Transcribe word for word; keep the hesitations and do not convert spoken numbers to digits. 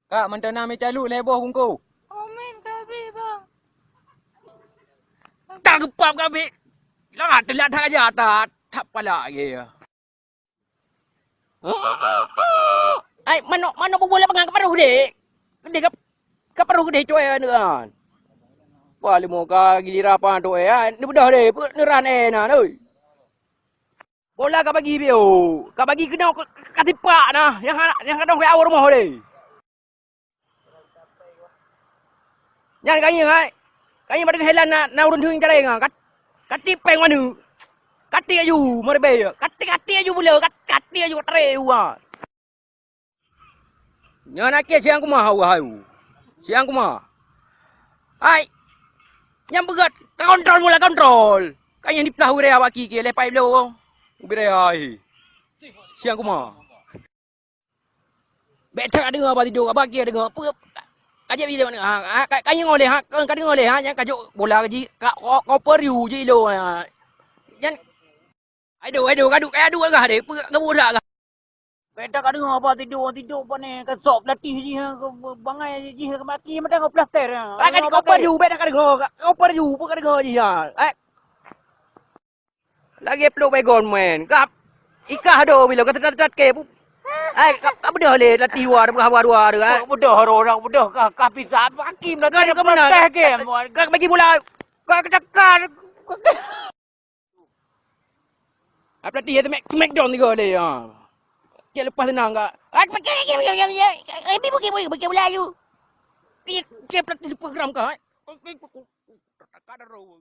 Kak, mantong na mi caluk lhèe boh bungkôh. Omen kabeh, Bang. Tak geupap kabeh. Lah teulat that aja, tak, tak palak lagi. Ai, manok, manok bubuih lapangan ka parôh deh. Deh ka, ka parôh deh cuai aneuk an. Wah, leumo ka giliran apa tu eh, ai, neubeudôh deh, peue neuran eh na, oi. Bola ka bagi biôh, ka bagi keunoe ka, ka, ka tipak na, nyang ha, nyang ka dong bak rumoh deh. Nyan ka ngieng hai. Ka ngieng bak teungoh jalan na, na ureueng teuh careng ha. Kat-, katik péng maneuk. Katik aju meuribèe. Katik, katik aju buleue. Kat-, katik aju tré uwa. Nyan akhé siang kumah uwa hai. Siang kumah. Hai. Nyang beugat. Ka kontrol mula kontrol. Ka ngieng diplah wiréh awak ki, ki lé pai bloe. Wiréh hai. Siang kumah. Bèk that ka deungö haba tido, haba akhé deungö. Peue ka jeuet ilôn, ha, ha, ka, ka ingat lé, ha, ka, ka deungö lé, ha, nyan ka jok bola ka ji, ka, ka, ka oper yu ji ilôn, ha. Nyan, aduh, aduh, ka duek, ka duek gah deh, peue ka budak gah. Bèk that ka deungö haba tido, tido pane ka sok pelatih jih, ha, ka bangai jih, ka maki mantong ka plaster, ha. Ka, ka deungö oper yu, bèk that ka deungö, ka oper yu, peue ka deungö jih, ha. Eh. Lagèe pluek baygon meu'en. Kap ikah do bilo ka teutat-teutat kèe. Ai, ka, ka beudôh lé latih dua, teupeugah dua, dua tu, ai. Ka beudôh ro, ka beudôh ka, ka pisa. Hakim dah ka, ka beuna. Teh game. Ka bagi bola. Ka ketekan. Ai, pelatih ya, smack, smackdown tiga lé, ha. Cek lepas tenang ka. Ai, pergi, pergi, pergi, pergi, pergi, pergi, pergi bola you. Cek, cek pelatih program ka, ai. Ka dah ro.